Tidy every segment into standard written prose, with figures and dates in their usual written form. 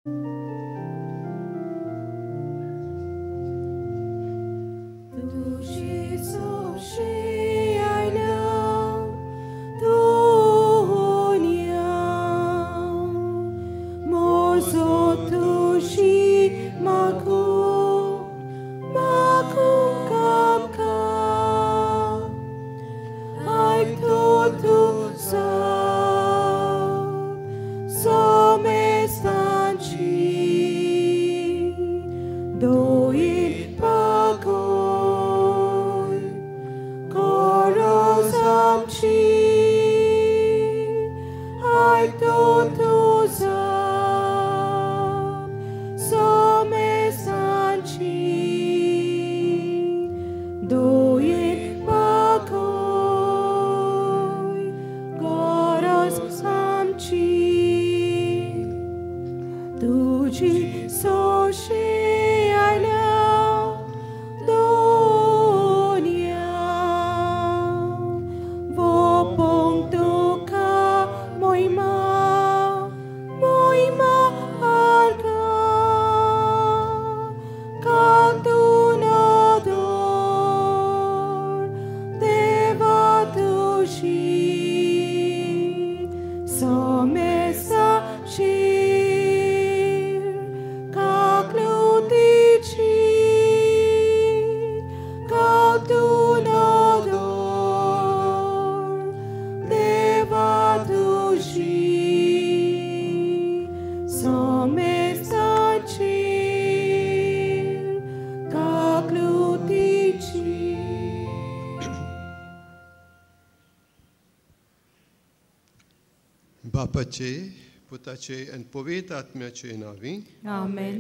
तुजी सोबशी आयल्या दुनिया म्हजो तुजी मागू मागू आमकां आयकतो तुजो सोमेस्तांची दोन पागोय गरज आमची आयकतो तुजो सोमेस्तांची दोन पागोय गरज आमची तुजी सोशी आयल्या दुनिया वोपोंक तुका मोहिमा मोहिमा आर्गां कातून दोर देवा तुजी सोमेस्तांची काकलुतीची कातून दोर देवा तुजी सोमेस्तांची काकलुतीची. बापाचे पुताचे आनी पवित्र आत्म्याचे नांवी आमेन.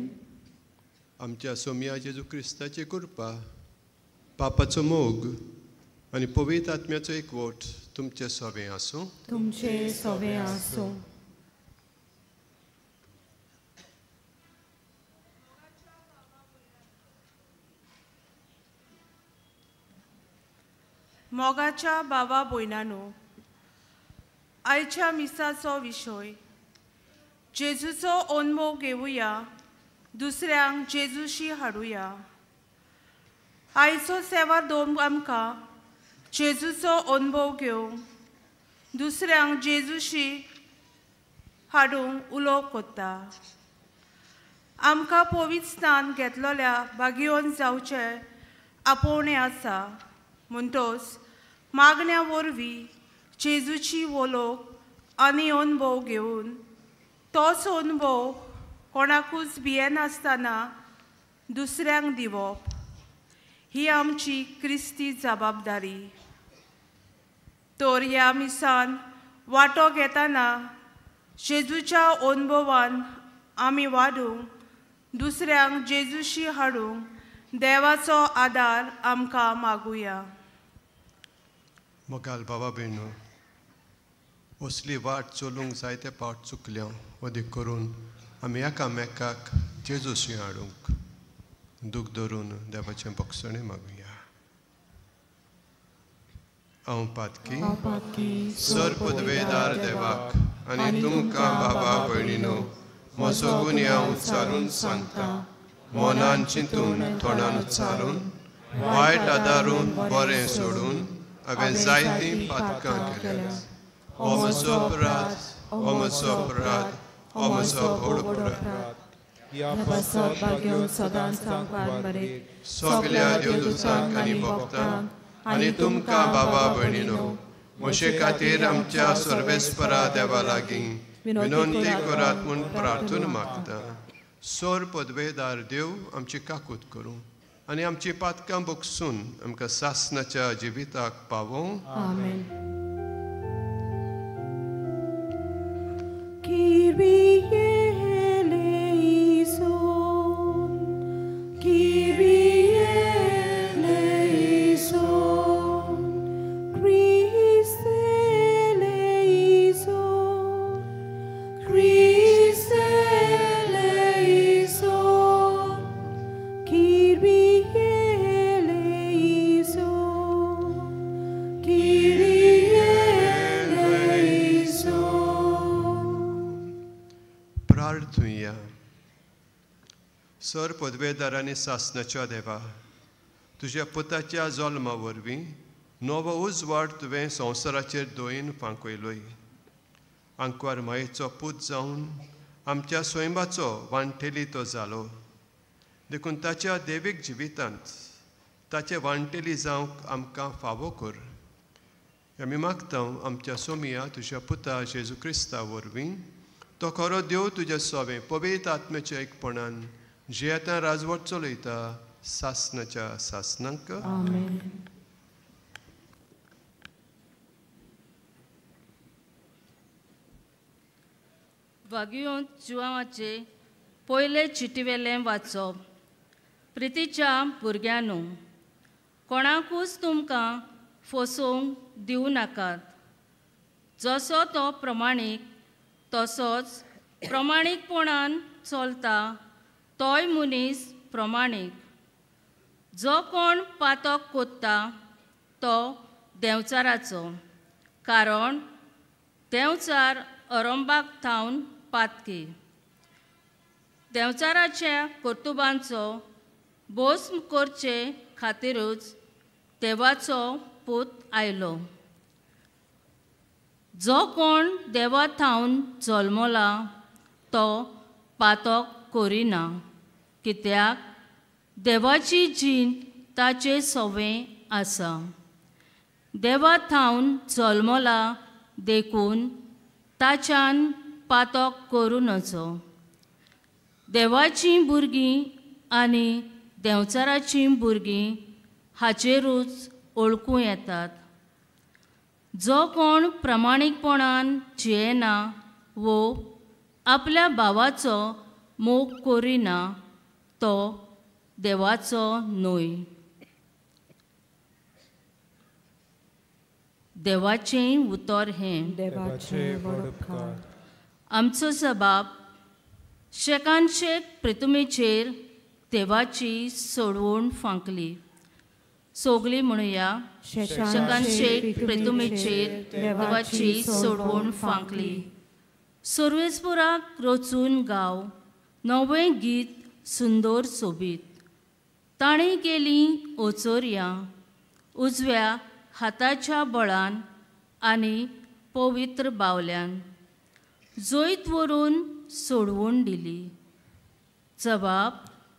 आमच्या सोमया जेजू क्रिस्ताची कृपा, बापाचो मोग आनी पवित्र आत्म्याचो एकवट तुमचे सोबें आसूं. तुमचे सोबें आसूं. मोगाच्या बाबा भयणानो, आयच्या मिसाचो विशय जेजूचो अनुभव घेवया, दुसऱ्यांक जेजूशी हाडुया. आयचो सेवा दोन आमकां जेजूचो अनुभव घेवंक, दुसऱ्यांक जेजूशी हाडूंक उलोवप कोत्ता. आमकां पवित्र स्नान घेतलेल्या भागयोन जावचें आपोवणें आसा. म्हणटोच मागण्या वरवीं जेजूची वलोक आनी अनुभव घेवन तोच अनुभव कोणाकूच भियेनासतना दुसऱ्यांक दिवप ही आमची क्रिस्ती जबाबदारी. तर ह्या मिसान वांटो घेतना जेजूच्या अनुभवान आमी वाडूंक, दुसऱ्यांक जेजूशी हाडूंक देवाचो आदार आमकां मागुया. मोगाल बाबा भयणो, असली वाट चलूंक जायते पावट चुकल्या. अदीक करून आमी एकामेकाक जेजूशी हाडूंक दूख धरून देवाचें बक्षणें मागुया. हांव पातकी सर पदवेदार देवाक आनी तुमकां बाबा भयणीनो म्हजो गुन्यांव उच्चारून सांगता. मनान चिंतून तोंडान उच्चारून वायट आदारून बरें सोडून हांवें जायतीं पातकां केल्यात. हो म्हजो अपराध, हो म्हजो अपराध, हो म्हजो व्हड अपराध. सगल्या देवदूतांक आनी भक्तांक आनी तुमकां बाबा भयणीनो म्हजे खातीर आमच्या सर्वेस्परा देवा लागीं विनंती करात म्हूण प्रार्थना मागता. सोर पदवेदार देव आमची काकूत करूं आनी आमची पातकां बगसून आमकां सासनाच्या जिविताक पावोवं. आमेन. Kyrie eleison, Kyrie eleison, Christe eleison, Christe eleison, Kyrie eleison, Kyrie सर पदवेदार आनी सासनाच्या देवा, तुज्या पुताच्या जल्मा वरवीं नवो उजवाड तुवें संवसाराचेर दोयीन फांकयलोय. आंकवार मायेचो पूत जावन आमच्या स्वयंबाचो वांटेली तो जालो, देखून ताच्या देवीक जिवितांत ताचे वांटेली जावंक आमकां फावो कर. आमी मागता आमच्या सोमिया तुज्या पुता जेजू क्रिस्ता वरवीं, तो खरो देव तुज्या सोवें पवित्र आत्म्याच्या एकपणान जियेता राजवट चलयता सासनाच्या सासनांक. आमेन. वागियोंत जुवांवाचे पयले चिटीवेलें वाचप. प्रितीच्या भुरग्यांनो, कोणाकूच तुमकां फसोवंक दिवं नाकात. जसो तो प्रमाणीक तसोच प्रमाणीकपणान चलता तोय मनीस प्रमाणीक. जो कोण पातक कोत्ता तो देंवचाराचो, कारण देंवचार अरंबाक थावन पातकी. देंवचाराच्या कर्तुबांचो भोस करचे खातीरूच देवाचो पूत आयलो. जो कोण देवा थावन जल्मला तो पातक करिना, कित्याक देवाची जीण ताचे सवें आसा. देवा थावन जल्मला देखून ताच्यान पातक करूं नजो. देवाचीं भुरगीं आनी देंवचाराचीं भुरगीं हाचेरूच वळखूं येतात. जो कोण प्रमाणीकपणान जियेना वो आपल्या भावाचो मोग करिना तो देवाचो न्हय. देवाचें उतर हें. देवाचें व्हड उपकार. आमचो सबाब शेकान शेक प्रितुमेचेर देवाची सोडवण फांकली. सोगली म्हणुया, शेकान शेक प्रितुमेचेर देवाची सोडवण फांकली. सर्वेस्पुराक रचून गाव नवें गीत सुंदर सोबीत. ताणें केली ओचोरयां उजव्या हाताच्या बळान आनी पवित्र बावल्यान जैत व्हरून सोडवून दिली. जबाब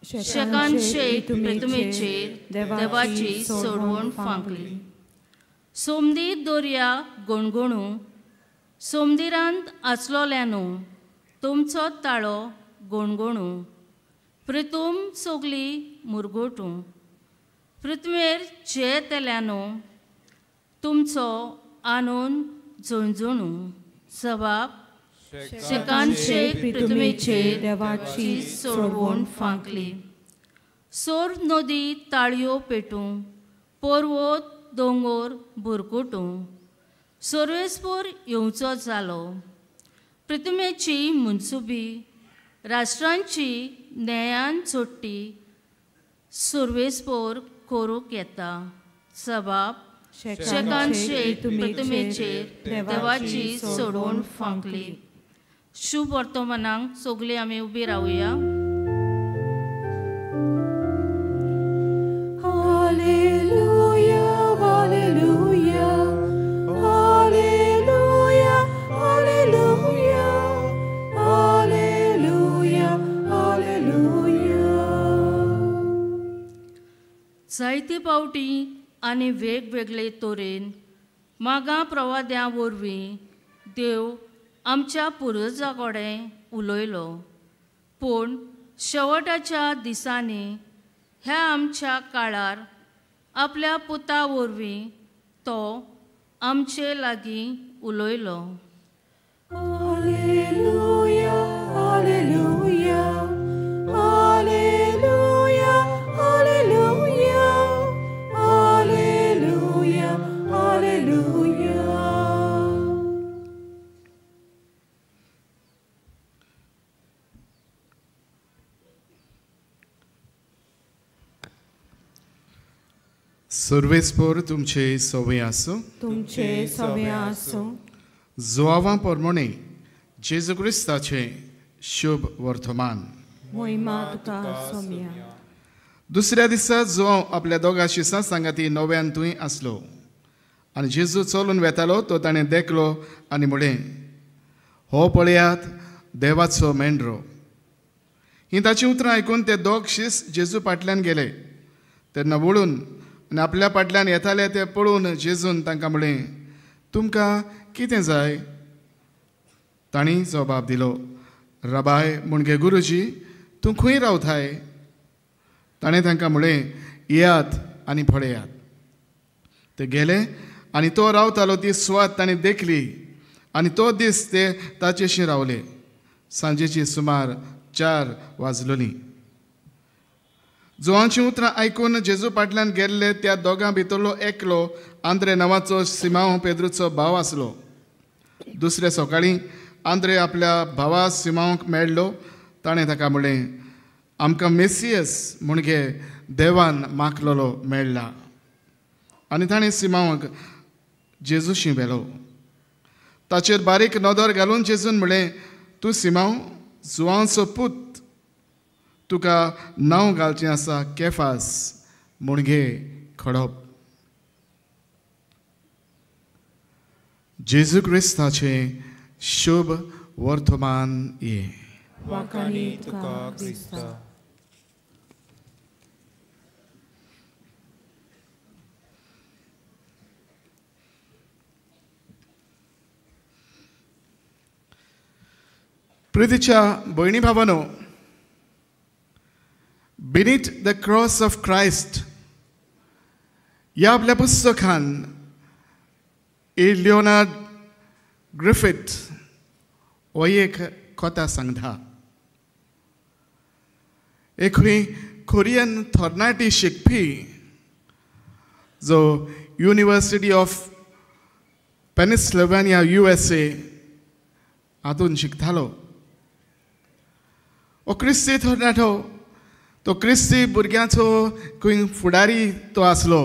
शेकान शेक प्रितुमेचेर देवाची सोडवण फांकली. सोमदीर दर्या गणगणू, सोमदिरांत आसलोल्यानू तुमचो ताळो गणगणू. प्रितूम सोगली मुरगोटू, पृथ्वेर जियेतल्यानू तुमचो आनंद झणझणू. जबाब शेकान शेक पृथ्वेचेर देवाची सोडवण फांकली. सोर नदी ताळयो पेटूं, पर्वत दोंगोर बुरकुटूं. सर्वेस्पूर येवचो जालो. पृथ्वेची मनसुबी राष्ट्रांची न्यायान चोट्टी सर्वेस्पोर करूंक येता. जबाब शेकान शेक पृथ्वेचेर देवाची सोडवण फांकली. शुभ वर्तमानाक सगळीं आमी उबी रावया. Hallelujah, hallelujah, hallelujah, hallelujah, hallelujah, hallelujah. जायते पावटी आनी वेगवेगळे तरेन मागां प्रवाद्यां वरवीं देव आमच्या पुर्वजां कडेन उलयलो, पूण शेवटाच्या दिसांनी ह्या आमच्या काळार आपल्या पुता वरवीं तो आमचे लागीं उलयलो. Hallelujah, hallelujah, hallelujah, hallelujah, hallelujah, hallelujah. सर्वेस्पोर तुमचे सवे आसूं. तुमचे सवे आसूं. जुआवां प्रमाणे जेजू क्रिस्ताचें शुभ वर्तमान. मोहिमा तुका सोम्या. दुसऱ्या दिसा जो आपल्या दोगा शिसां सांगाती नव्यान थंय आसलो आनी जेजू चलून वेतालो तो ताणें देखलो आनी म्हणलें, हो पळयात देवाचो मेंढरो. हीं ताचीं उतरां आयकून ते दोग शीस जेजू फाटल्यान गेले. तेन्ना वळून आनी आपल्या फाटल्यान येताले ते पळोवन जेजून तांकां म्हणलें, तुमकां कितें जाय? तांणी जबाब दिलो, रबाय म्हणजे गुरुजी, तूं खंय रावताय? ताणें तांकां म्हणलें, येयात आनी पळयात. ते गेले आनी तो रावतालो ती सुवात ताणें देखली आनी तो दीस ते ताचेशी रावले. सांजेची सुमार 4 वाजलोलीं. जुवांचीं उतरां आयकून जेजू फाटल्यान गेल्ले त्या दोगां भितरलो एकलो आंद्रे नांवाचो सिमांव पेद्रूचो भाव आसलो. दुसरे सकाळीं आंद्रे आपल्या भावा सिमांवक मेळ्ळो. ताणें ताका म्हणलें, आमकां मेसियस म्हणजे देवान माखलेलो मेळ्ळा. आनी ताणें सिमांवक जेजूशी व्हेलो. ताचेर बारीक नदर घालून जेजून म्हणलें, तूं सिमांव जुवांचो पूत, तुका नांव घालचें आसा केफास म्हणजे खडप. जेजू क्रिस्ताचें शुभ वर्तमान हें. वाखाणी तुका क्रिस्ता. प्रितीच्या भयणी भावानो, Beneath the Cross of Christ ह्या आपल्या पुस्तकान ए लिओनार्ड ग्रिफिथ हो एक कथा सांगता. एक कोरियन थोरनाटी शिकपी जो युनिवर्सिटी ऑफ पेनिस्लवेनिया USA हातून शिकतालो. हो क्रिस्ती थोरनाटो तो क्रिस्ती भुरग्यांचो खंय फुडारी तो आसलो.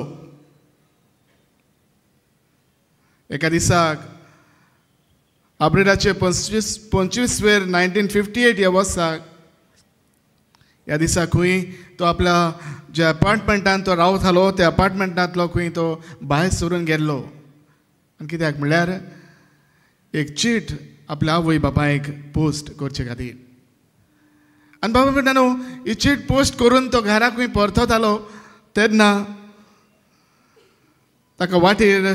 एका दिसाक एप्रिलाचे 25 1958 ह्या वर्साक ह्या दिसा खंय तो आपल्या ज्या अपार्टमेंटान तो रावतालो त्या अपार्टमेंटांतलो खंय तो भायर सरून गेल्लो. आनी कित्याक म्हणल्यार एक चीट आपल्या आवय बापायक पोस्ट करचे खातीर. आनी बाबा म्हणटा न्हू, ही चीट पोस्ट करून तो घराक परततालो तेन्ना ताका वाटेर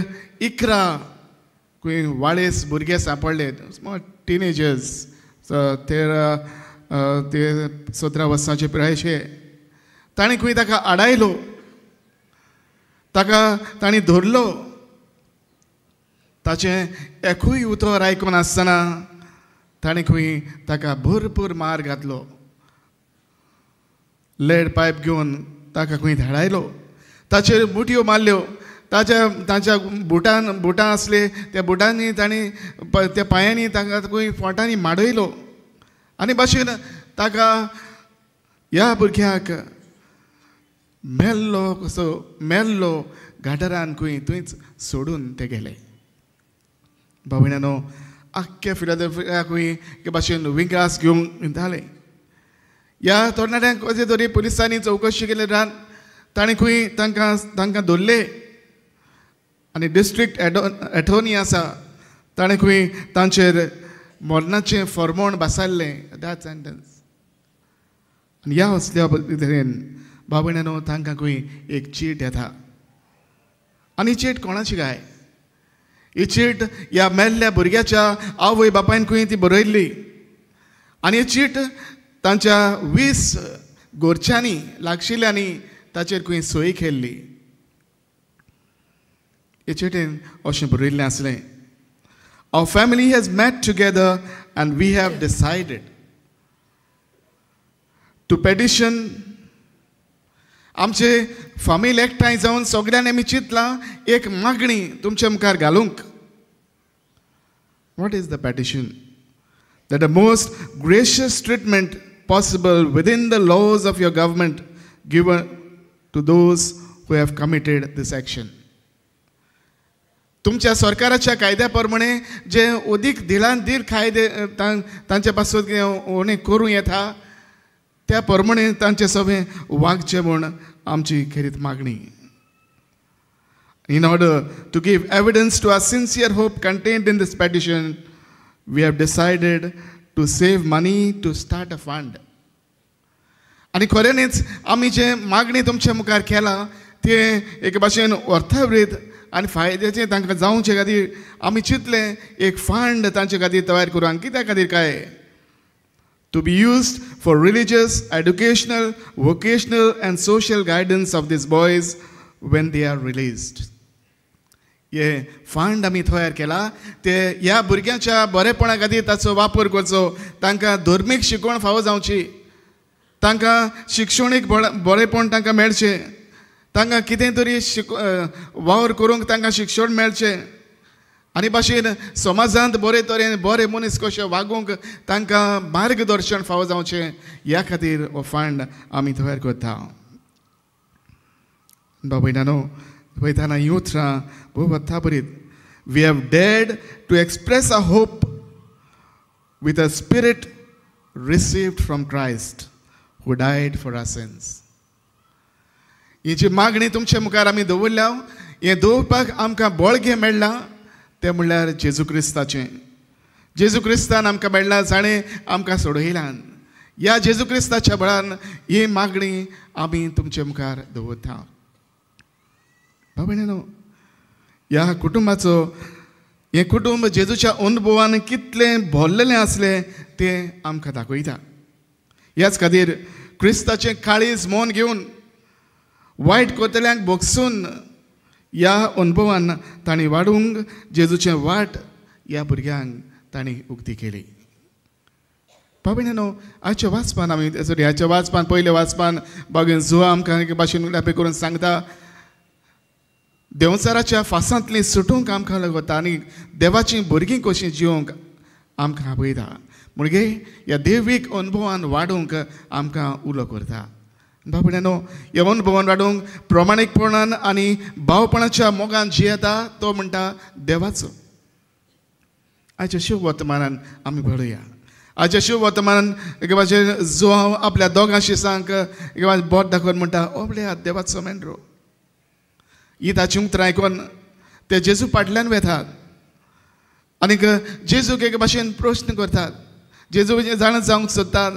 11 खंय वाळेस भुरगे सांपडले, स्मॉल टिनेजर्स, 13 ते 17 वर्सांचे पिरायेचे. ताणें खंय ताका आडायलो, ताका तांणी धरलो. ताचें एकूय उतर आयकून आसतना ताणें खंय ताका भरपूर मार घातलो. लेड पायप घेवन ताका खंय धाडायलो, ताचेर मुठयो मारल्यो, ताच्या ताच्या बुटान बुटां आसले त्या बुटांनी तांणी त्या पांयांनी तांकां खंय फोंटांनी माडयलो आनी भाशेन ताका ह्या भुरग्याक मेल्लो कसो मेल्लो गाडरान खंय थंयच सोडून ते गेले. भावण्यानो, आख्ख्या फिलाडेल्फियाकूय एके भाशेन विंगास घेवंक येताले. ह्या तरणाट्यांक कशें तरी पुलिसांनी चवकशी केली उपरांत ताणें खंय तांकां तांकां धरले आनी डिस्ट्रिक्ट एटोर्नी आसा ताणें खंय तांचेर मरणाचें फॉर्मोण बसयल्लें, डेथ सेंटन्स. आनी ह्या असल्या तरेन भावण्यानो तांकां खंय एक चीट येता. आनी चीट कोणाची काय? ही चीट ह्या मेल्ल्या भुरग्याच्या आवय बापायन खंय ती बरयल्ली आनी ही चीट तांच्या 20 गोरच्यांनी लागशिल्ल्यांनी ताचेर खंय सही केल्ली. हे चिटीन अशें बरयल्लें आसलें, Our family has met together and we have decided to petition. आमचे फामील एकठांय जावन सगळ्यांनी आमी चिंतलां एक मागणी तुमचे मुखार घालूंक. What is the petition? That the most gracious treatment possible within the laws of your government given to those who have committed this action. तुमच्या सरकाराच्या कायद्या प्रमाणे जे अदीक दिलान दीर कायदे तांचे पासून उणें करूं येता त्या प्रमाणे तांचे सगळें वागचें म्हूण आमची खेरीत मागणी. In order to give evidence to our sincere hope contained in this petition, we have decided to save money to start a fund. आनी खऱ्यांनीच आमी जे मागणी तुमच्या मुखार केला ते एके भाशेन अर्थावरीत आनी फायद्याचें तांकां जावचे खातीर आमी चिंतलें एक फंड तांचे खातीर तयार करूं. आनी कित्या खातीर काय? To be used for religious, educational, vocational and social guidance of these boys when they are released. हे फंड आमी तयार केला ते ह्या भुरग्यांच्या बरेपणा खातीर ताचो वापर करचो. तांकां धर्मीक शिकवण फावो जावची, तांकां शिक्षणीक बरेपण तांकां मेळचें, तांकां कितें तरी वावर करूंक तांकां शिक्षण मेळचें आनी भाशेन समाजांत बरे तरेन बरे मनीस कशे वागूंक तांकां मार्गदर्शन फावो जावचें ह्या खातीर हो फंड आमी तयार करता. बाबा वयताना ही उतरां भोव अर्थाभरीत. We have dared to express a hope with a spirit received from Christ who died for our sins. ही जी मागणी तुमच्या मुखार आमी दवरल्या, हें दवरपाक आमकां बळगें मेळ्ळां तें म्हणल्यार जेजू क्रिस्ताचें. जेजू क्रिस्तान आमकां मेळ्ळां जाणें आमकां सोडयल्यान. ह्या जेजू क्रिस्ताच्या बळान ही मागणी आमी तुमच्या मुखार दवरता. भाव-भयणींनो, ह्या कुटुंबाचो हें कुटुंब जेजूच्या अनुभवान कितलें भरलेलें आसलें तें आमकां दाखयता. ह्याच खातीर क्रिस्ताचें काळीज मन घेवन वायट करतल्यांक भोगसून ह्या अनुभवान तांणी वाडूंक जेजूचें वाट ह्या भुरग्यांक तांणी उक्ती केली. भाव-भयणींनो, आयच्या वाचपान आमी सॉरी आयच्या वाचपान पयल्या वाचपान बागेन जुआ आमकां एके भाशेन उलोवप करून सांगता, देंवचाराच्या फासांतली सुटूंक आमकां लागता आनी देवाचीं भुरगीं कशीं जिवंक आमकां आपयता. म्हणगे ह्या देवीक अनुभवान वाडूंक आमकां उलो करता. भाव-भयणींनो, ह्या अनुभवान वाडूंक प्रमाणीकपणान आनी भावपणाच्या मोगान जियेता तो म्हणटा देवाचो. आयच्या शिव वर्तमानान आमी पळोवया. आयच्या शिव वर्तमानान एके भाशेन जो हांव आपल्या दोगांशी सांग एके भाशेन बोट दाखोवन म्हणटा, ओ देवाचो मेंढरो. ही ताची उतरां आयकून ते जेजू फाटल्यान वेतात आनीक जेजूक एके भाशेन प्रश्न करतात. जेजू जाणा जावंक सोदतात.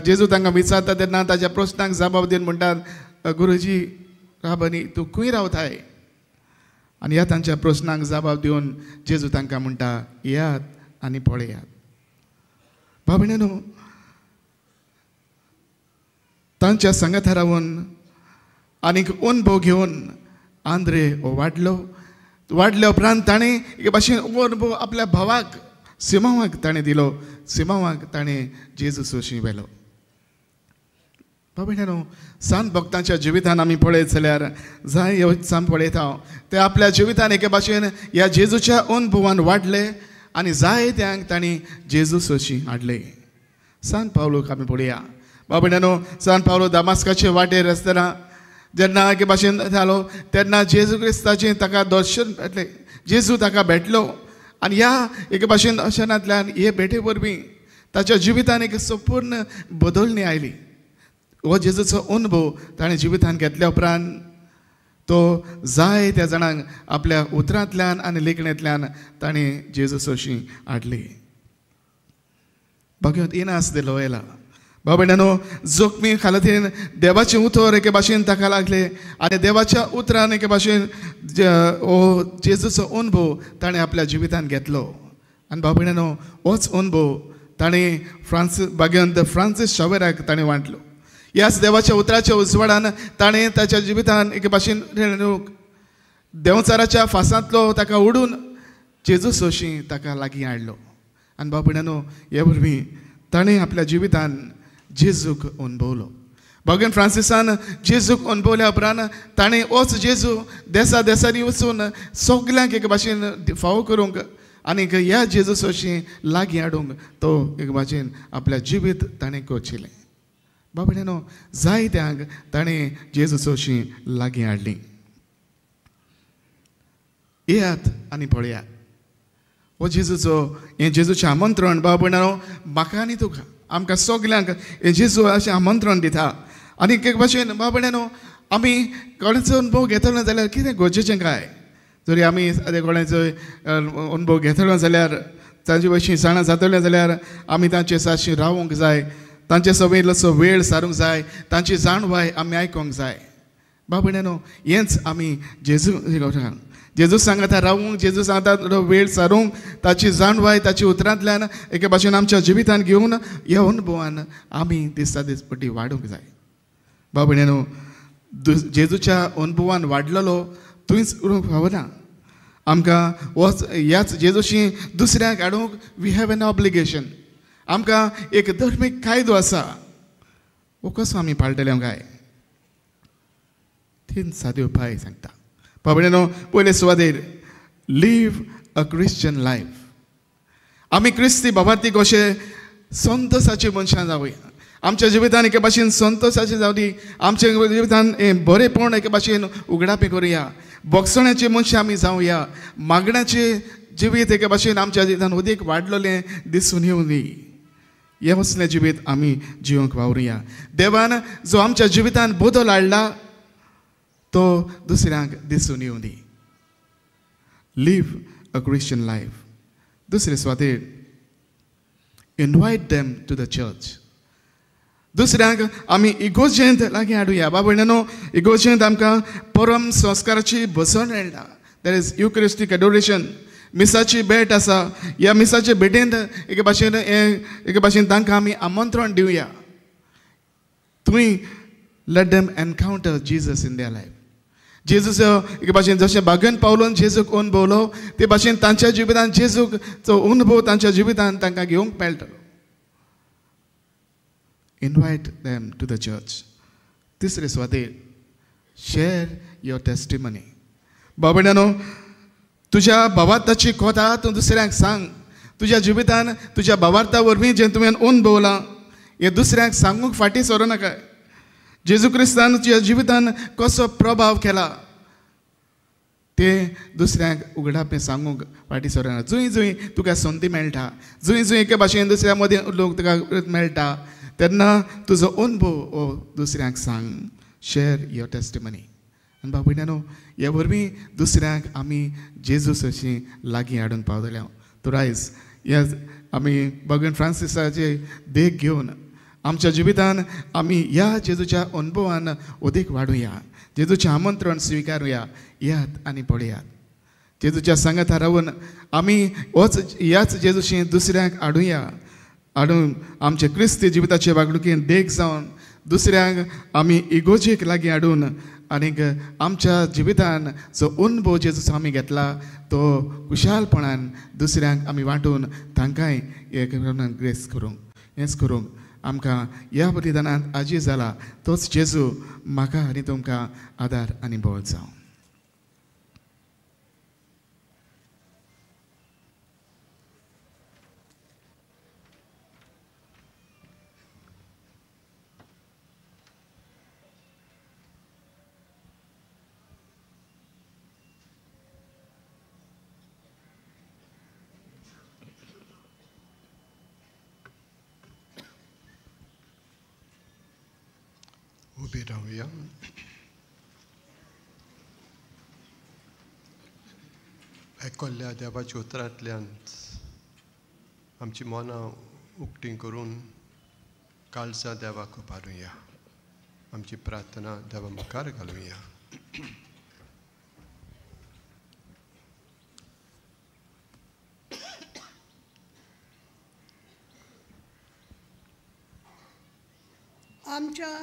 जेजू तांकां विचारता तेन्ना ताच्या प्रश्नांक जबाब दिवन म्हणटात, गुरुजी राबनी तूं खंय रावताय? आनी ह्या तांच्या प्रश्नांक जबाब दिवन जेजू तांकां म्हणटा, येयात आनी पळयात. भाव-भयणींनो, तांच्या सांगाता रावन आनीक अनुभव घेवन आंद्रे हो वाडलो. वाडल्या उपरांत ताणें एके भाशेन अनुभव आपल्या भावाक सिमांवाक ताणें दिलो. सिमांवाक ताणें जेजू सोशी व्हेलो. भाव-भयणींनो, सांत भक्तांच्या जिवितान आमी पळयत जाल्यार जाय ह्यो पळयता ते आपल्या जिवितान एके भाशेन ह्या जेजूच्या अनुभवान वाडले आनी जायत्यांक तांणी जेजू सोशी हाडले. सांत पावलूक आमी पळोवया. भाव-भयणींनो, सांत पावलो दामास्काचे वाटेर आसतना जेन्ना एके भाशेन जालो तेन्ना जेजू क्रिस्ताचें ताका दर्शन भेटलें. जेजू ताका भेटलो आनी ह्या एके भाशेन दर्शनांतल्यान हे भेटे वरवीं ताच्या जिवितान एक संपूर्ण बदलणी आयली. हो जेजूचो अनुभव ताणें जिवितान घेतल्या उपरांत तो जाय त्या जाणांक आपल्या उतरांतल्यान आनी लेखणेंतल्यान ताणें जेजू सोशी हाडली. भाग्यवंत इनास दे लोयला. भाव-भयणींनो, जोखमी खालतीन देवाचें उतर एके भाशेन ताका लागलें आनी देवाच्या उतरान एके भाशेन हो जेजूचो अनुभव ताणें आपल्या जिवितान घेतलो. आनी भाव-भयणींनो, होच अनुभव ताणें फ्रांसीस भाग्यवंत फ्रांसीस शावेराक ताणें वांटलो. ह्याच देवाच्या उतराच्या उजवाडान ताणें ताच्या जिवितान एके भाशेन देंवचाराच्या फासांतलो ताका उडून जेजू सोशी ताका लागीं हाडलो. आनी भाव-भयणींनो, हे वरवीं ताणें आपल्या जिवितान जेजूक अनुभवलो. भाग्यवंत फ्रांसिसान जेजूक अनुभवल्या उपरांत ताणें होच जेजू देसा देसांनी वचून सगल्यांक एके भाशेन फावो करूंक आनीक ह्या जेजू सोशी लागीं हाडूंक तो एके भाशेन आपल्या जिवीत ताणें कोचिलें. भाव-भयणींनो, जायत्यांक ताणें जेजू सोशी लागीं हाडली. येयात आनी पळयात. हो जेजूचो हें जेजूचें आमंत्रण भाव-भयणींनो म्हाका आनी तुका. आमकां सगल्यांक जेजू अशें आमंत्रण दिता. आनी एक भाशेन बाबड्या न्हू आमी कोणाचो अणभव घेतलो जाल्यार कितें गरजेचें काय? जरी आमी कोणाचो अणभव घेतलो जाल्यार तांचे भशेन जाणा जातलें जाल्यार आमी तांचे सारशी रावूंक जाय, तांचे सगळें इल्लोसो वेळ सारूंक जाय, तांची जाणवाय आमी आयकूंक जाय. बाबड्या न्हू हेंच आमी जेजू जेजू सांगता रावूंक, जेजू सांगता वेळ सारूंक, ताची जाणवाय ताची उतरांतल्यान एके भाशेन आमच्या जिवितान घेवन ह्या अणभवान आमी दिसा दिसपटी वाडूंक जाय. बाबड्या न्हू जेजूच्या अणभवान वाडलेलो थंयच उरूंक फावना. आमकां वच ह्याच जेजूशी दुसऱ्यांक हाडूंक we have N obligation. आमकां एक धर्मीक कायदो आसा, हो कसो आमी पाळटले काय? तीन सादे उपाय सांगता. बाबड्या न्हू पयले सुवातेर लीव अ क्रिश्चन लायफ. आमी क्रिस्ती बाबार्थी कशे संतोसाची मनशां जावया. आमच्या जिवितान एके भाशेन संतोसाची जावं, आमच्या जिवितान बरेपण एके भाशेन उगडापी करुया, बोगसण्याची मनशां आमी जावया, मागण्याचे जिवीत एके भाशेन आमच्या जिवितान अदीक वाडलेलें दिसून येवनी. हें असलें जिवीत आमी जिवंक वावरुया. देवान जो आमच्या जिवितान बदल हाडला तो दुसऱ्यांक दिसून येवं दी. Live a Christian life. दुसरे सुवातेर invite them to the church. दुसऱ्यांक आमी इगोर्जेंत लागीं हाडुया. बाबा न्हू इगोर्जेंत आमकां परम संस्काराची बसवण मेळटा. There is Eucharistic adoration, मिसाची भेट आसा. ह्या मिसाचे भेटेंत एके भाशेन एके भाशेन तांकां आमी आमंत्रण दिवया. तुमी let them encounter Jesus in their life. Jesus एके भाशेन जशें बागेन पावलोन जेजूक अणभवलो ते भाशेन तांच्या जिवितान जेजूचो अणभव तांच्या जिवितान तांकां घेवंक मेळटलो. Invite them to the church. तिसरे सुवातेर शेअर your testimony. बाबड्या न्हू तुज्या भावार्थाची कथा तूं दुसऱ्यांक सांग. तुज्या जिवितान तुज्या भावार्था वरवीं जें तुवें अणभवलां हें दुसऱ्यांक सांगूंक फाटीं सरूं नाका. जेजू क्रिस्तान तुज्या जिवितान कसो प्रभाव केला तें दुसऱ्यांक उगडापें सांगूंक फाटीं सरना. जंय जंय तुका संदी मेळटा, जंय जंय एके भाशेन दुसऱ्या मदीं लोक तुका मेळटा तेन्ना तुजो अणभव हो दुसऱ्यांक सांग. Share your testimony. आनी बाबड्या न्हू हे वरवीं दुसऱ्यांक आमी जेजू सरशीं लागीं हाडूंक पावतले. तर आयज ह्या आमी भगवान फ्रांसिसाचे देख घेवन आमच्या जिवितान आमी ह्या जेजूच्या अणभवान अदीक वाडुया, जेजूचें आमंत्रण स्विकारुया. यात आनी पळयात जेजूच्या सांगाता रावन आमी होच ह्याच जेजूशी दुसऱ्यांक हाडुया, हाडून आमचे क्रिस्ती जिविताचे वागणुकेन देख जावन दुसऱ्यांक आमी इगोजेक लागीं हाडून आनीक आमच्या जिवितान जो अणभव जेजूचो आमी घेतला तो खुशालपणान दुसऱ्यांक आमी वांटून तांकांय एक ग्रेस करूंक हेंच करूंक आमकां ह्या बलिदानांत आजी जाला तोच जेजू म्हाका आनी तुमकां आदार आनी बळ जावं. उबी रावया. आयकल्ल्या देवाच्या उतरांतल्यान आमची मनां उक्तीं करून काळजां देवाक उबारुया. आमची प्रार्थना देवा मुखार घालुया. आमच्या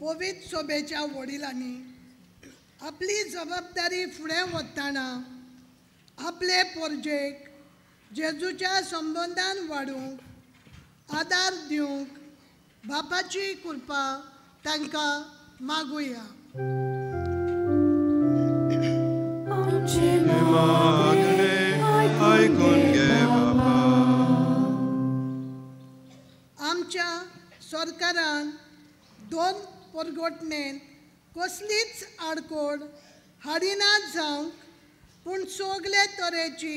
पवित्र सोबेच्या वडिलांनी आपली जबाबदारी फुडें वतना आपले पोरजेक जेजूच्या संबंदान वाडूंक आदार दिवंक बापाची कृपा तांकां मागुया. आमच्या सरकारान दोन परगटणेन कसलीच आडकोड हाडिना जावंक पूण सगळे तरेची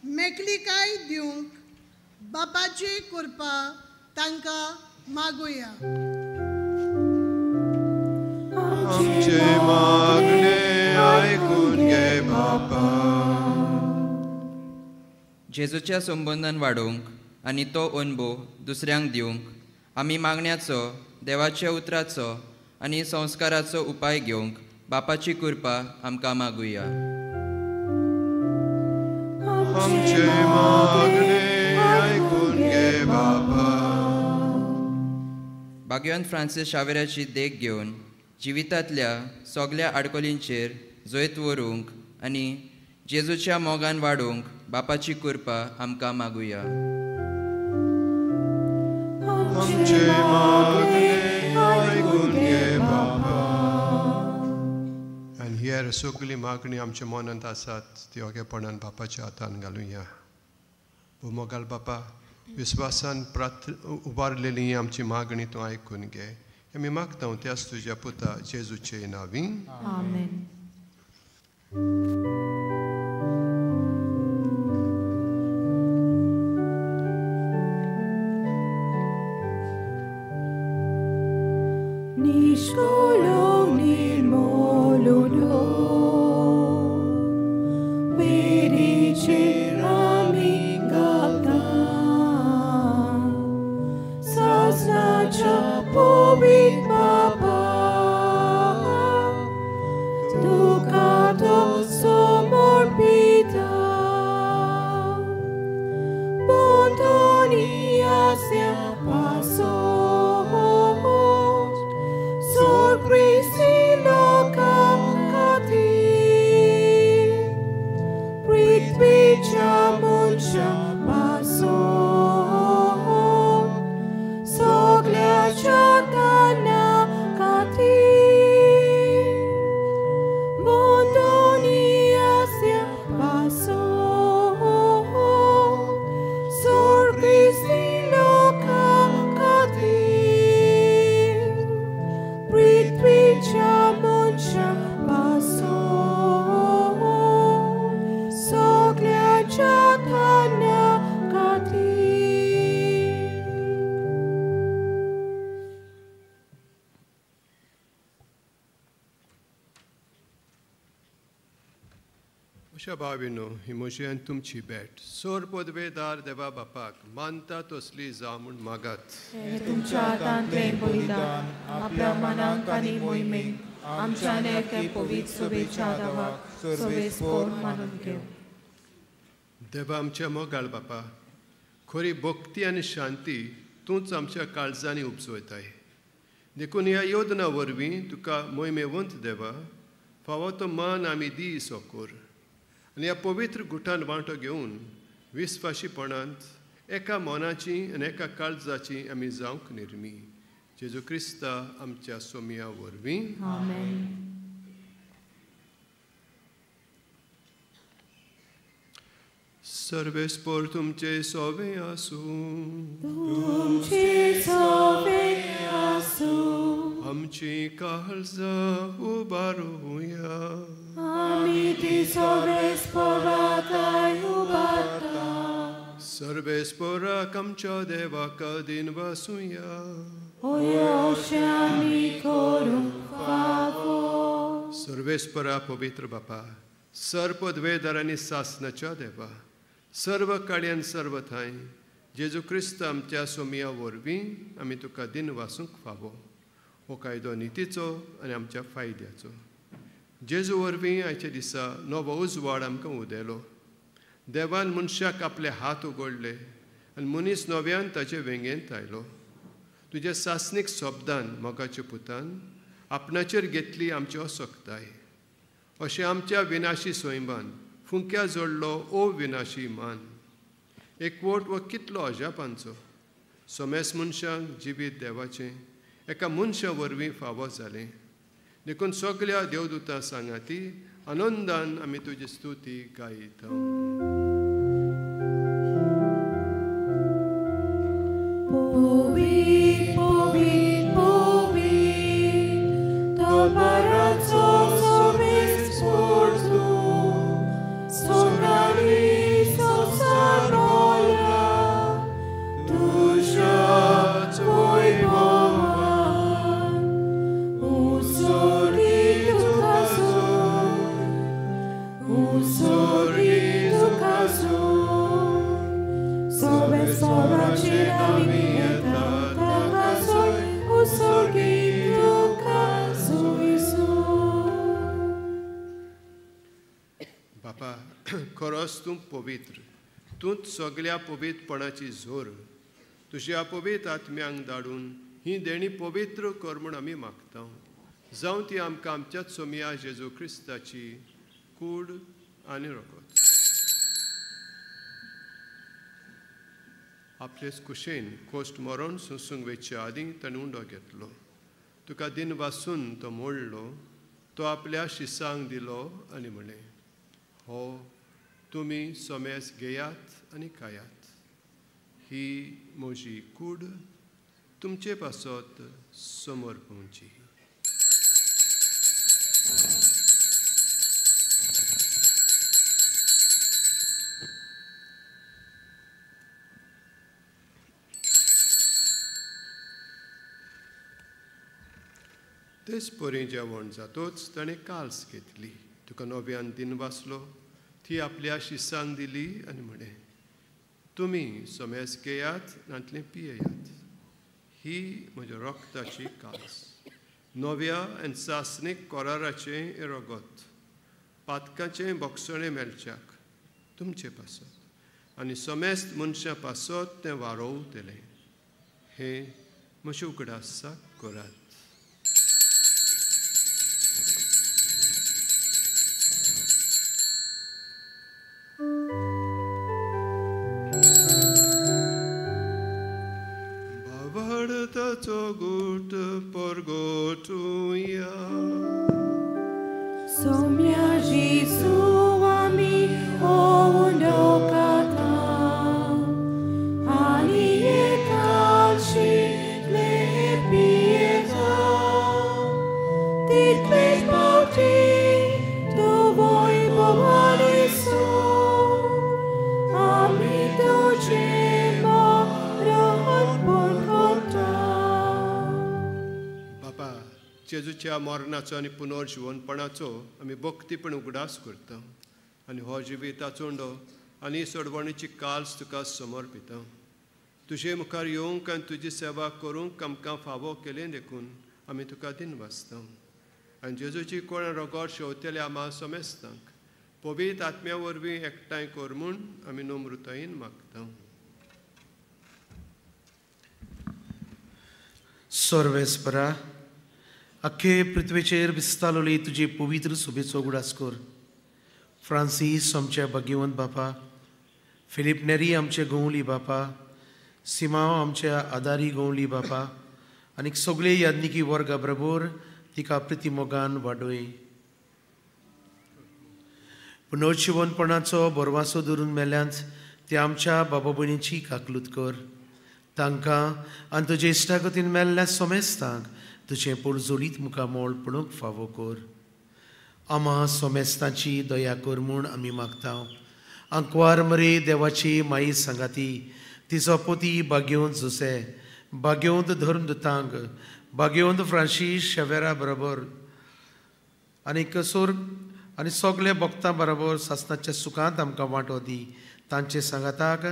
मेकळिकाय दिवंक बापाची कृपा तांकां मागुया. आमचे मागणे आयकून घे बापा. जेजूच्या संबंदान वाडोवंक आनी तो अनुभव दुसऱ्यांक दिवंक आमी मागण्याचो, देवाच्या उतराचो आनी संस्काराचो उपाय घेवंक बापाची कृपा आमकां मागुया. आमचे मागणे आयकून घे बापा. भाग्यवंत फ्रांसीस शावेराची देख घेवन जिवितांतल्या सगल्या आडखळींचेर जैत व्हरूंक आनी जेजूच्या मोगान वाडोवंक बापाची कृपा आमकां मागुया. आमचे मागणे आयकून घे बापा. आनी here सगळी मागणी आमच्या मनांत आसात ती ओगेपणान बापाच्या हातान घालुया. मोगाल बापा, विस्वासान प्रार्थ उबारलेली आमची मागणी तूं आयकून घे. आमी मागता त्याच तुज्या पुता जेजूचे नांवी. आमेन. Nishkolo nirmolo verice amigata sasnacha povit papa ducato somorpita bontonia sia paso भाविनो ही म्हजी आनी तुमची भेट सोर पदवेदार देवा बापाक मानता तसली जावं म्हूण मागात. तुमच्या हातांतलें बलिदान आपल्या मनाक आनी मोहिमेक आमच्यान एके पवित्र सभेच्या देवाक सर्वेस्पोर मानून घेवं. देवा आमच्या मोगाळ बापा, खरी भक्ती आनी शांती तूंच आमच्या काळजांनी उपजयताय. देखून ह्या योजना वरवीं तुका मोहिमेवंत देवा फावो तो मान आमी दी सोकोर आनी ह्या पवित्र गुटान वांटो घेवन विस्वाशीपणांत एका मनाची आनी एका काळजाची आमी जावंक निर्मी. जेजू क्रिस्ता आमच्या सोमया वरवीं. आमेन. सर्वेस्पोर तुमचे सोवे आसूं. तुमचे सोवे आसूं. आमची काळजां उबारुया. आमी ती सर्वेस्पोराक उबारता. सर्वेस्पोराक आमच्या देवाक दिन वासुया. अशें आमी करूंक फावो. सर्वेस्पोरा पवित्र बापा, सर्पद्वेदार आनी सासनाच्या देवा, सर्व काळयान सर्व थांय जेजू क्रिस्त आमच्या सोमया वरवीं आमी तुका दिन वासूंक फावो. हो कायदो नितीचो आनी आमच्या फायद्याचो. जेजू वरवीं आयच्या दिसा नवो उजवाड आमकां उदेलो. देवान मनशाक आपले हात उगडले आनी मनीस नव्यान ताचे वेंगेंत आयलो. तुज्या सासणीक शब्दान मोगाच्या पुतान आपणाचेर घेतली आमची असक्ताय. अशें आमच्या विनाशी सैमान फुंक्या जोडलो ओ विनाशी मान. एकवट व कितलो अजापांचो समेस मनशांक जिवीत देवाचें एका मनशा वरवीं फावो जालें. देखून सगल्या देवदूतां सांगाती आनंदान आमी तुजी स्तुती गायता. Sonaris, खरोच तूं पवित्र, तूंच सगल्या पवित्रपणाची जोर. तुज्या पवित्र आत्म्यांक धाडून ही देणी पवित्र कर म्हूण आमी मागता. जावं ती आमकां आमच्याच सोमया जेजू क्रिस्ताची कूड आनी रगत. आपलेच कुशेन कोश्ट मरण सोंसूंक वेचे आदीं ताणें उंडो घेतलो. तुका दिन वासून तो मोडलो, तो आपल्या शिसांक दिलो आनी म्हणलें, हो तुमी सोमेस घेयात आनी खायात, ही म्हजी कूड तुमचे पासत समोर पवची. तेच परी जेवण जातोच ताणें काल्स घेतली, तुका नव्यान दिन वाचलो, ती आपल्या शिसांक दिली आनी म्हणें, तुमी सोमेस घेयात नातलें पियेयात, ही म्हज्या रक्ताची काल्स, नव्या आनी सासणीक कराराचें रगत, पातकाचें बोगसणें मेळच्याक तुमचे पासत आनी समेस्त मनशां पासत तें वारोवतलें. हें म्हजें उगडासाक करात. भावार्थाचो गूट परगटुया. सोम्या जेजू आमी ओंडोकाता आनी एकाशितले पियेता, तितले पावटी तुवोय बोवालेसो आमी तुजें मरण पळोवता. बापा, जेजूच्या मरणाचो आनी पुनर्जिवनपणाचो आमी भक्तीपण उगडास करता आनी हो जिविताचो उंडो आनी सोडवणीची काल्स तुका समर्पिता. तुजे मुखार येवंक आनी तुजी सेवा करूंक आमकां फावो केलें देखून आमी तुका दिन वाचता. आनी जेजूची कोण रगत शेवतले आमा समेस्तांक पवित्र आत्म्या वरवीं एकठांय कर म्हूण आमी नम्रतायेन मागता. सर्वेस्परा, अख्खे पृथ्वेचेर विस्तारली तुजी पवित्र सुबेचो उगडास कर. फ्रांसीस आमच्या भाग्यवंत बापा, फिलीप नेरी आमचे गवली बापा, सिमांव आमच्या आदारी गवली बापा आनी सगळे यादनिकी वर्गा बरोबर तिका प्रितीमोगान वाडोय. पुनर्जिवनपणाचो भरवासो धरून मेल्यांत ते आमच्या बाबा भयणीची काकलूत कर. तांकां आनी तुजे इश्टागतीन मेल्ल्या सोमेस्तांक तुजें पोरजोलीत मुखामोळ पळोवंक फावो कर. आमा सोमेस्तांची दया कर म्हूण आमी मागता. आंकवार मरे देवाची माई सांगाती, तिचो पोती भाग्यवंत जुसे, भाग्यवंत धर्मदूतांक, भाग्यवंत फ्रांसीस शेवेरा बरोबर आनी कसोर आनी सगळे भक्तां बरोबर सासणाच्या सुखांत आमकां वांटो दी. तांचे सांगाताक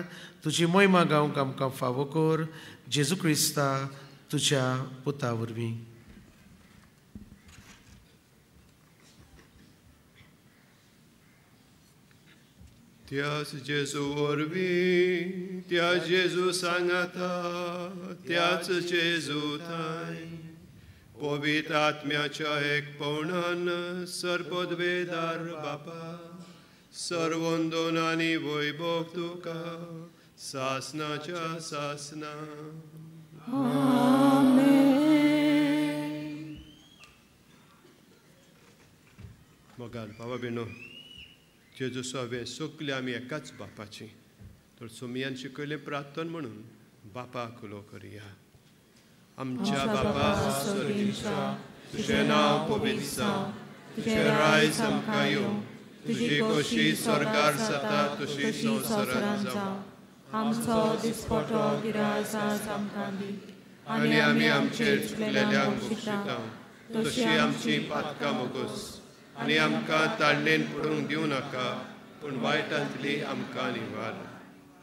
तुजी मोहिमा गावंक आमकां फावो कर. जेजू क्रिस्ता तुज्या पुता वरवीं. त्याच जेजू वरवीं, त्या जेजू सांगाता, त्याच जेजू थांय पवित्र आत्म्याच्या एकपणान सर्वपदवेदार बापा, सर्वंदन आनी वैभव तुका सासनाच्या सासना. आमेन. मोगाल बाबा बेनो, जेजू सवे सगळे आमी एकाच बापाची, तर सोमियान शिकयलें प्रार्थन म्हणून बापाक उलो करया. आमच्या बापा स्वर्गीच्या, तुजें नांव पवित्र जावं, तुजें राज आमकां येवं, तुजी खोशी स्वर्गार जाता तशी संवसारांत जावं. आमचो दिसपटो गिरास आज आमकां दी आनी आमी आमचेर चुकलेल्यांक बक्षिता तशी आमची पातकां मोगोस आनी आमकां ताळणेन पडूंक दिवं नाका, पूण वायटांतली आमकां निवार.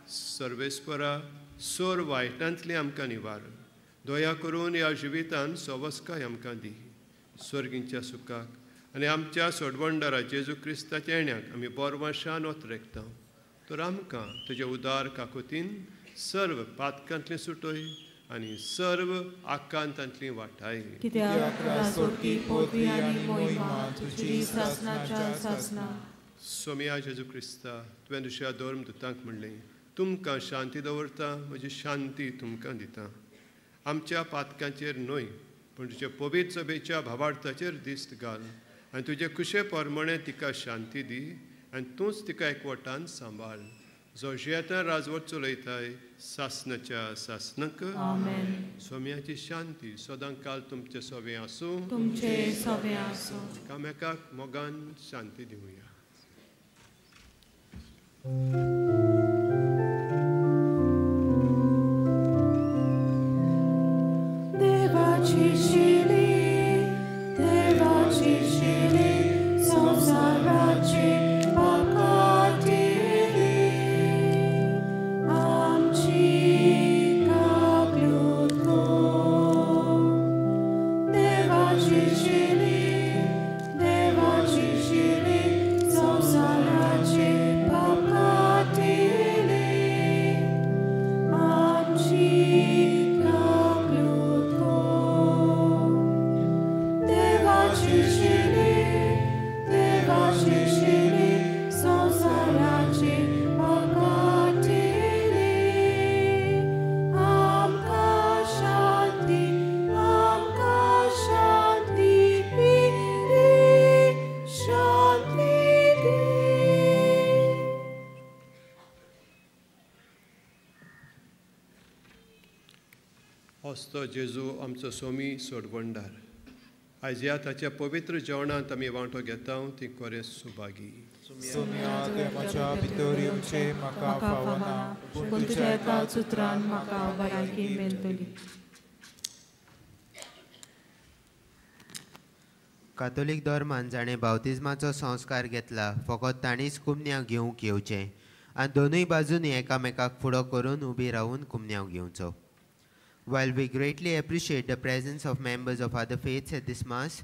सर्वेस्परा, सोर वायटांतली आमकां निवार. दया करून ह्या जिवितान सवस्काय आमकां दी. स्वर्गींच्या सुखाक आनी आमच्या सोडवणदारा जेजू क्रिस्ताच्या येण्याक आमी बोरवाशान ओतरेकता. तर आमकां तुजे उदार काकुतीन सर्व पातकांतली सुटय आनी सर्व आकांतांतली वाटाय. सोमया जेजू क्रिस्ता, तुवें दुसऱ्या धर्म दुतांक म्हणलें, तुमकां शांती दवरता, म्हजी शांती तुमकां दिता. आमच्या पातकांचेर न्हय पूण तुजे पवित्र सभेच्या भावार्थाचेर दिस्त घाल आनी तुजे कुशे प्रमाणे तिका शांती दी आनी तूंच तिका एकवटान सांबाळ, जो जियेता राजवट चलयताय सासनाच्या सासनाक. सोम्याची शांती सदां काल तुमचे सोवे आसूं, तुमचे सोवे आसूं. एकामेकाक मोगान शांती दिवया. देवाची शिली, देवाची शिली, संवसाराची पाकाटिली, आमची काकलूत कर. देवाची शिली, देवाची शिली, संवसाराची पाकाटिली, आमची काकलूत कर. देवाची शिली, देवाची शिली, संवसाराची पाकाटिली, आमकां शांती, आमकां शांती दी, शांती दी. हस्तो जेजू आमचो सोमी सोडवणदार, आयज ह्या ताच्या पवित्र जेवणांत आमी वांटो घेता ती कोरें सुभागी. सोम्या, तुवें म्हज्या भितर येवचें म्हाका फावना, पूण तुज्या एका सुत्रान म्हाका भलायकी मेळटली. कातोलीक धर्मान जाणें बावतिज्माचो संस्कार घेतला फकत तांणीच कुमन्यांव घेवंक येवचें आनी दोनूय बाजूंनी एकामेकाक फुडो करून उबी रावून कुमन्यांव घेवचो. While we greatly appreciate the presence of members of other faiths at this Mass,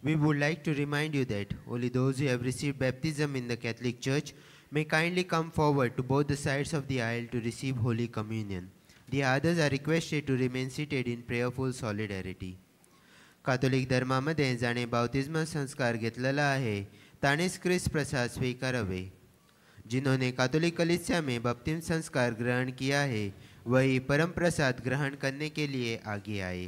we would like to remind you that only those who have received baptism in the Catholic Church may kindly come forward to both the sides of the aisle to receive Holy Communion. The others are requested to remain seated in prayerful solidarity. Catholic धर्मामध्ये जाणे बाप्तिस्म संस्कार घेतलेला आहे ताणेच क्रिस्त प्रसाद स्वीकारावे. जिन्होंने कातोलिक कलीसिया में बपतिस्म संस्कार ग्रहण किया है वही परम प्रसाद ग्रहण करने के लिए आगे आए.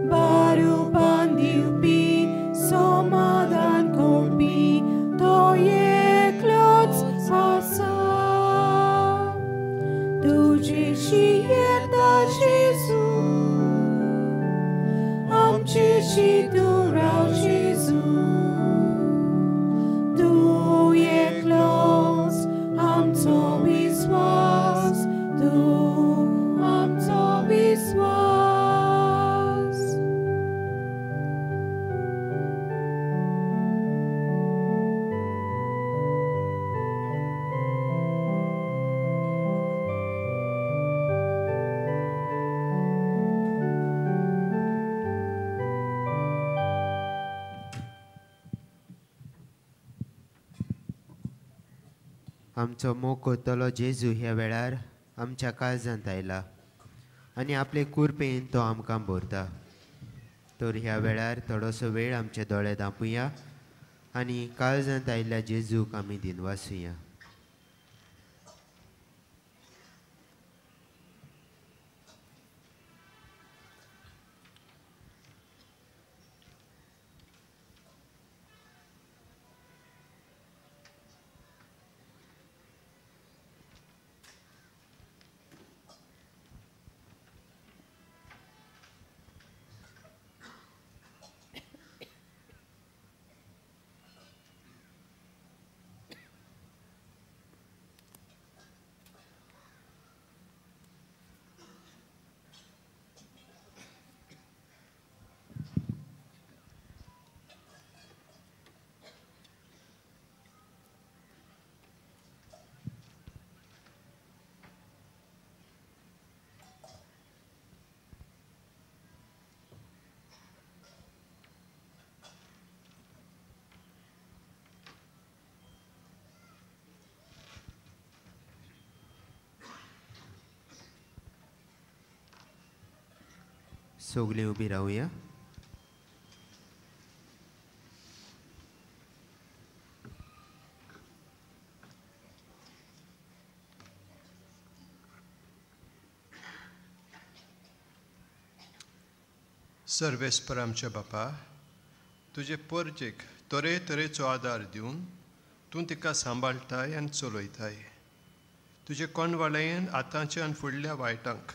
Bye. आमचेशी तूं राव जेजू, तूं एकलोच आमचो विस्वास, तूं आमचो विस्वास. आमचो मोग करतलो जेजू ह्या वेळार आमच्या काळजांत आयला आनी आपले कुरपेन तो आमकां भरता. तर ह्या वेळार थोडोसो वेळ आमचे दोळे धांपुया आनी काळजांत आयिल्ल्या जेजूक आमी दिनवासुया. सगळीं उबी रावया. सर्वेस्पर आमच्या बापा, तुजे परजेक तरेतरेचो आदार दिवन तूं तिका सांबाळटाय आनी चलयताय. तुजे कोणवाळेन आतांच्या आनी फुडल्या वायटांक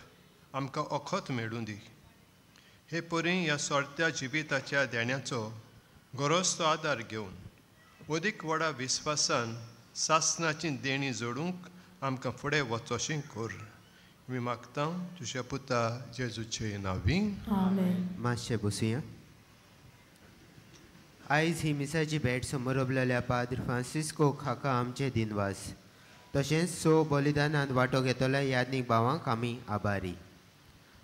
आमकां ओखत मेळूं दी. हे परी ह्या सोरत्या जिविताच्या देण्याचो गरज तो आदार घेवन अदीक व्हडा विस्वासान सासनाची देणी जोडूंक आमकां फुडें वचोशी कर. आमी मागता तुज्या पुता जेजूचे नांवी. आमेन. मातशें बसुया. आयज ही मिसाची भेट समोर पाद्र फ्रांसिस्को हाका आमचे दिनवास, तशेंच सो बलिदानांत वांटो घेतल्या यादनीक भावांक आमी आभारी.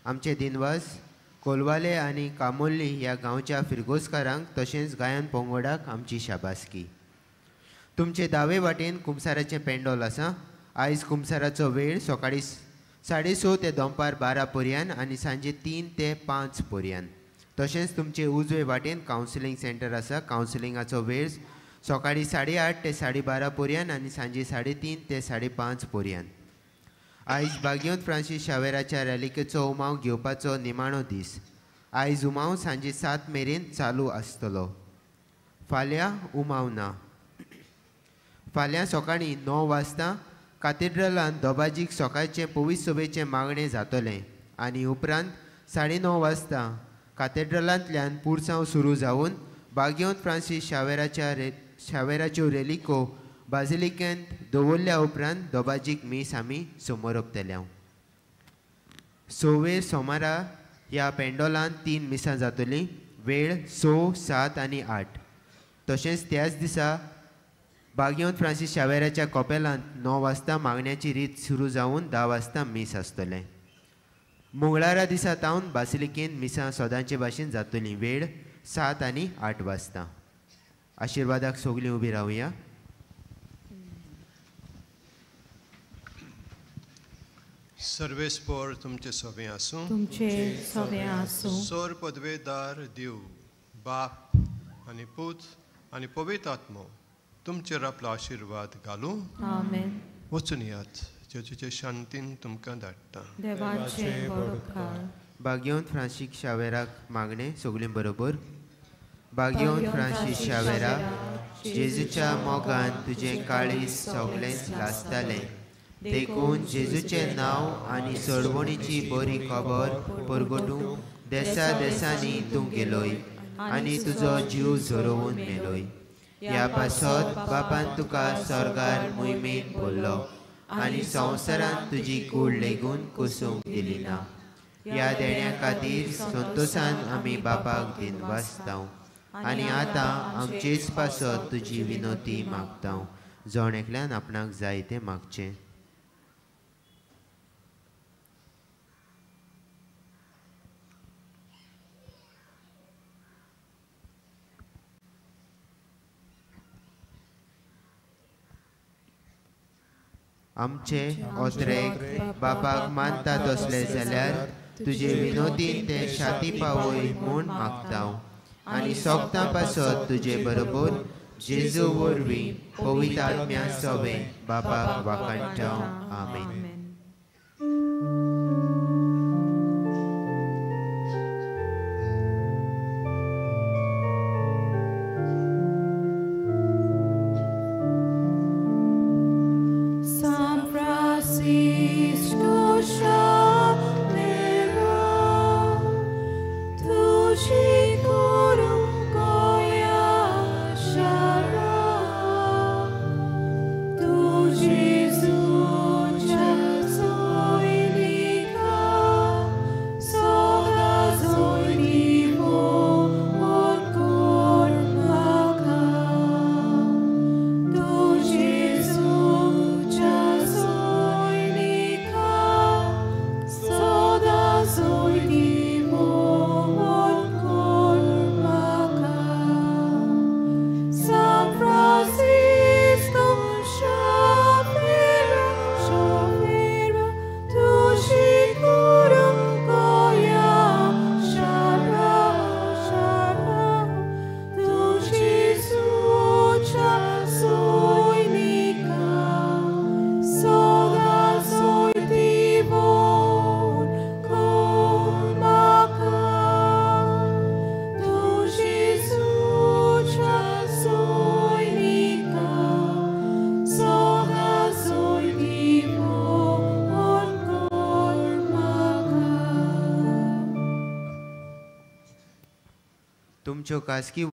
आमचे दिनवास कोलवाले आनी कामोल्ली ह्या गांवच्या फिरगोजकारांक तशेंच गायन पंगडाक आमची शाबासकी. तुमचे दावे वाटेन कुमसाराचें पेंडोल आसा. आयज कुमसाराचो वेळ सकाळीं 6:30 ते दनपार 12 पर्यंत आनी सांजे 3 ते 5 पर्यंत. तशेंच तुमचे उजवे वाटेन कावन्सिलींग सेंटर आसा. कावन्सिलिंगाचो वेळ सकाळीं 8:30 ते 12:30 पर्यंत आनी सांजे 3:30 ते 5:30 पर्यंत. आयज बागयोत फ्रांसीस शावेराच्या रॅलिकेचो उमाव घेवपाचो निमाणो दीस. आयज उमाव सांजे 7 मेरेन चालू आसतलो. फाल्यां उमाव ना. फाल्यां सकाळीं 9 वाजता कातेड्रलान दोबाजीक सकाळचें पवित्र सभेचें मागणें जातलें आनी उपरांत 9:30 वाजता कातेड्रलांतल्यान पुरसांव सुरू जावन बागयोत फ्रांसीस शावेराच्यो रेलिको बाजिलिकेंत दवरल्या उपरांत दोबाजीक मीस आमी समोर ओपतले. 6 सोमारा ह्या पेंडोलांत 3 मिसां जातलीं. वेळ 6, 7 आनी 8. तशेंच त्याच दिसा बागयोत फ्रांसीस शावेराच्या कॉपेलांत 9 वाजता मागण्याची रीत सुरू जावन 10 वाजता मीस आसतलें. मंगळारा दिसा तावन बासिलिकेन मिसां सदांचे भाशेन जातलीं. वेळ 7 आनी 8 वाजता. आशिर्वादाक सगळीं उबी रावया. सर्वेस्पर तुमचे सवे आसूं, तुमचे सवे आसूं. सोर पदवेदार देव बाप आनी पूत आनी पवित्र आत्मो तुमचेर आपलो आशिर्वाद घालूं. आमेन. वचून यात, जेजूचे शांतीन तुमकां धाडटा. देवाचे व्हड उपकार. बागयोत फ्रांसीस शावेराक मागणें सगळीं बरोबर. बागयोत फ्रांसीस शावेरा, जेजूच्या मोगान तुजें काळीज सगळेंच लासतालें, देखून जेजूचें नांव आनी सोडवणीची बरी खबर परगटूंक देसा देसांनी तूं गेलोय आनी तुजो जीव झरोवन मेलोय. ह्या पासत बापान तुका स्वर्गार मोहिमेन भरलो आनी संवसारांत तुजी कूड लेगून कोसूंक दिली ना. ह्या देण्या खातीर संतोशान आमी बापाक दिनवासताव आनी आतां आमचेच पासत तुजी विनोती मागताव. जण एकल्यान आपणाक जाय तें मागचें. आमचे ओत्रेक बापाक मानता तसले जाल्यार तुजे विनोदीन ते शाती पावय म्हूण मागताव आनी सोगतां पासत तुजे बरोबर जेजू वरवीं पवित्र आत्म्या सवें बापाक वाखाणटाव. आमेन. तुमच्यो खासगी